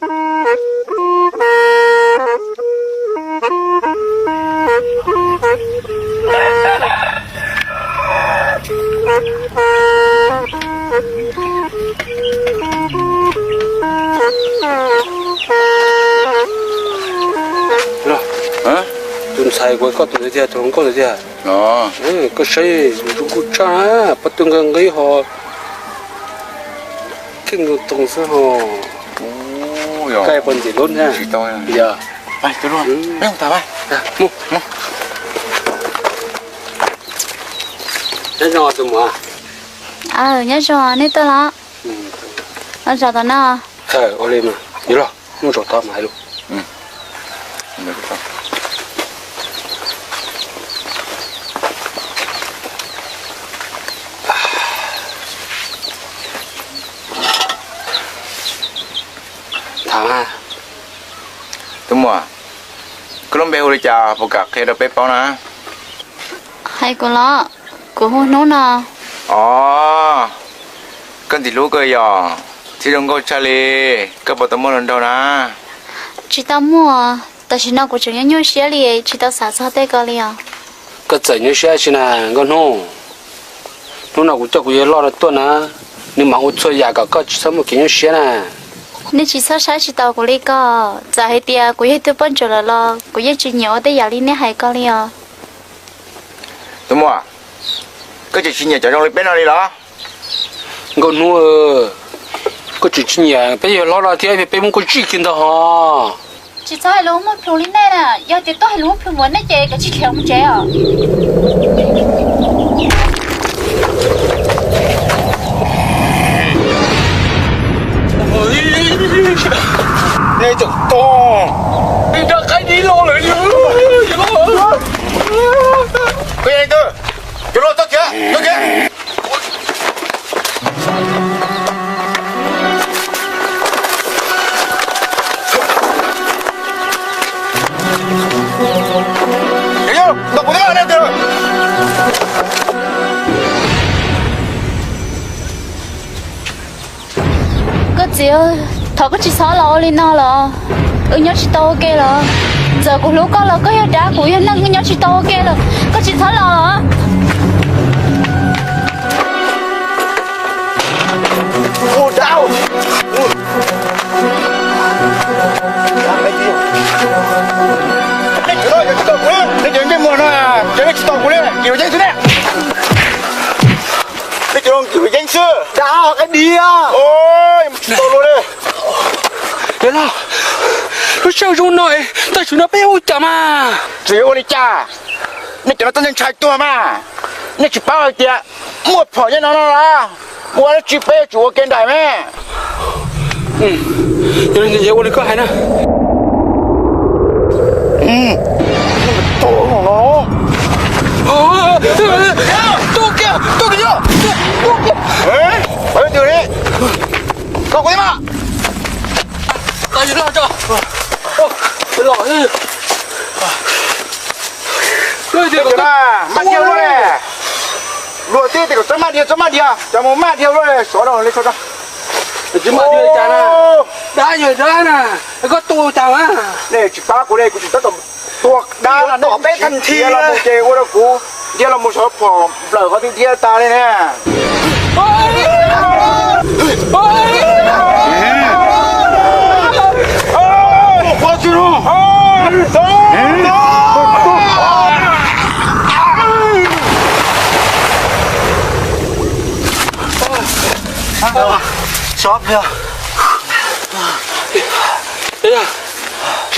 Tus ntxhais kuv koj tus ntawd tiag, tus hluas nkauj ntawd tiag. Koj saib tus kuj tshaj, pob tw nqi nqi ho, kheej ntoo xwb ho. Koj puas ntxim hlub thiab? Yog. Nyob zoo tus muam. Nyob zoo, nej tuaj los? Los zaum tom no. Ua li mas, yuav los, mus zaum tod mas hais lus. Tham mas. Tus muam, koj lub npe hu li cas puas kam qhia rau peb paub na? Hais kuv los, kuv hu Hnub no. Os, koj ntxim hlub kawg yog, txij zoo nkauj tshaj li, koj puas tau muaj hluas nraug na? Tsis tau muaj, tam sim no kuv tseem nyuaj nyuaj siab li, tsis tau xav txog tej ko li os. Koj txawm nyuaj siab tsi na Nkauj Hnub? Hnub no kuv coj kuv yawg loj no tuaj na, nws mam ua txhua yam kom koj tsis txhob muaj kev nyuaj siab na. Nej tsis txhob saib tsis taus kuv li ko, txawm hais tias kuv yog ib tug poj ntsuam lawm los kuv yeej tsis nyiam ua tej yam li nej hais ko li os. Tus muam, koj tseem tsis nyiam cov zoo li peb no li los? Nkauj Hnub, koj tseem tsis nyiam peb yawg hlob no thiab, peb muab koj zij kiag ntag hos. Tsis txhob hais lus muaj plhus li nej na, yog tias tuaj hais lus muaj plhus mus nej ces kav tsij khiav mus tsev os. Nej tseem tuaj, nej nrog qaib dib los lawm. Koj yog leej twg? Cov loj txhob khiav, txhob khiav. Koj txiv, thov koj tsis txhob los ua li no los, wb nyob tsis tau ua ke los. Txawm kuv hlub koj los koj yog dab kuv yog neeg, wb nyob tsis tau ua ke lawm, koj tsis txhob los los. Nej cov ntsej muag no, cov nej tsis tau kuv li, kis yeeb xwb ne. Nej cov kis yeeb xwb. Dab qaib dib. Tsis tau luag li. Yawg loj, lub sij hawm zoo no tam sim no peb ua cas mas? Tsis ua li cas, nej cov no txhob ntshai tuag mas. Nej tsis paub hais tias muaj phom nyob no no los? Ua dab tsi peb yuav tsum ua ke nraim me. Yog li koj hais na. Tuaj kiag, tuaj kiag, tuaj kiag. Koj kuv thiab mas. Maj diag luaj li. Luag tib tias kom txhob maj diag, txhob maj diag, cov mus maj diag luaj li, xyov rau li. Tsis maj diag li cas na, dab yog dab na, koj tua cas mas. Nej tsis pab kuv li, kuv tsis tab tom tua dab no, nej peb thab nthi los mus ces ua rau kuv ntiag los mus xyov phom nplawm qhov twg ntiag tas li ne. Tsis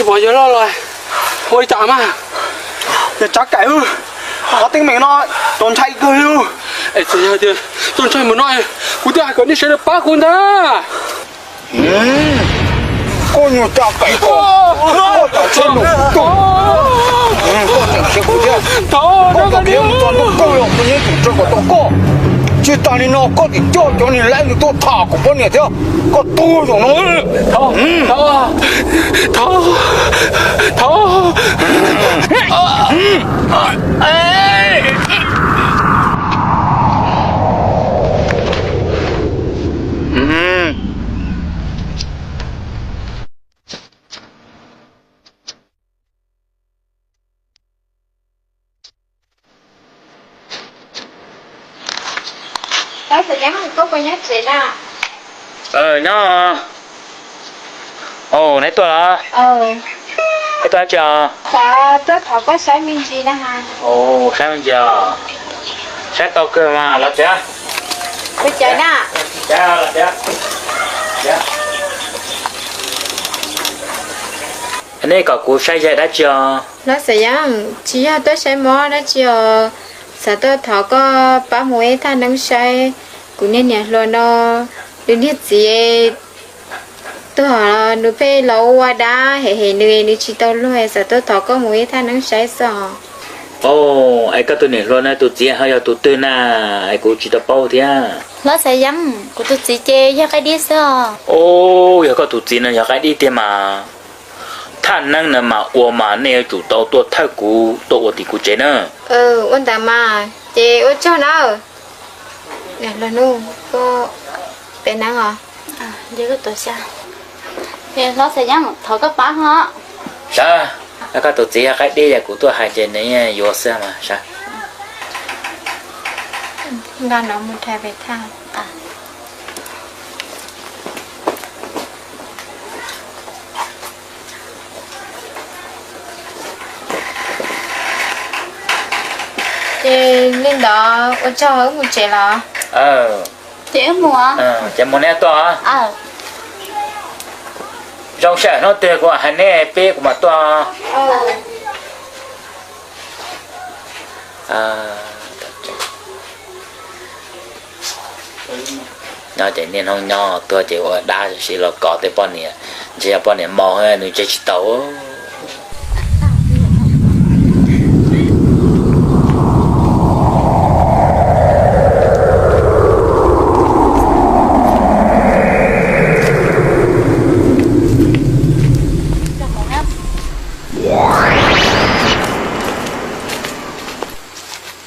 pom yawg loj los, ua li cas mas? Yog tsav kaim, qhov teeb meem no txaus ntshai kawg li. Txawm yog tias txaus ntshai mus no, kuv twb hais kom nej sawv daws pab kuv ntag. Koj nyuag tsav kaim ko, koj tseem siab kuv thiab. Koj tau kev mus txog ntua koj los kuv yeej tsum rau kom tau koj. Tsis tas li no koj tseem coj cov niag laib ntawd tuaj tham kuv poj niam thiab. Koj tuag zaum no. Thov, thov, thov. Nyob, neb tuaj los? Neb tuaj dab tsi os? Xav tuaj thov koj saib me ntsis na. Saib me ntsis os? Saib tau kawg mas, los tsev. Ua cas na? Nej kom kuv saib yaig dab tsi os? Hlob Xav Yeeb, tsis yog tuaj saib mob dab tsi os, xav tuaj thov koj pab mus ib thaj neeb saib kuv niag niam hluas no, nws niag txiv tuag, nws pheej los ua dab hem hem nws, nws tsis tau luag, xav tuaj thov koj mus ib thaj neeb saib xwb os. Es koj tus niam hluas no tus txiv ho yog tus twg na? Es kuv tsis tau paub thiab. Hlob Xav Yeeb, kuv tus txiv ces yog qaib dib xwb os. Yog koj tus txiv no yog qaib dib tiag mas, thaj neeb no mas ua mas nej yuav tsum tau tuaj thawj kuv tuaj ua tim kuv tsev na. Ua ntawd mas ces ua tsaug na. Niam hluas nug, koj pem neeb os? Hlob Xav Yeeb, thov koj pab ho. Sawv, koj tus txiv yog qaib dib, yog kuv tuaj hais ces nws yuav xwb mas, sawv. Nqa no mus rhais pem thaj. Ces li ntawd ua tsaug, wb mus tsev los? Ces mus, ces mus neb tuaj. Zoo sij hawm hnub twg kuv hais neb peb kuv mam tuaj. Nyob ces niaj hnub nyob tuag ces ua dab sim los kov tej poj niam, ntshe yog poj niam maus nws tseg tsis tau.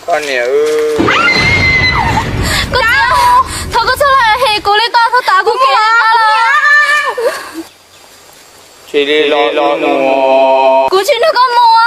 Koj niam, koj txiv, thov koj txhob los hem kuv li ko, txhob tav kuv kev li ko. Tsis li los los mus. Kuv tsis nrog koj mus.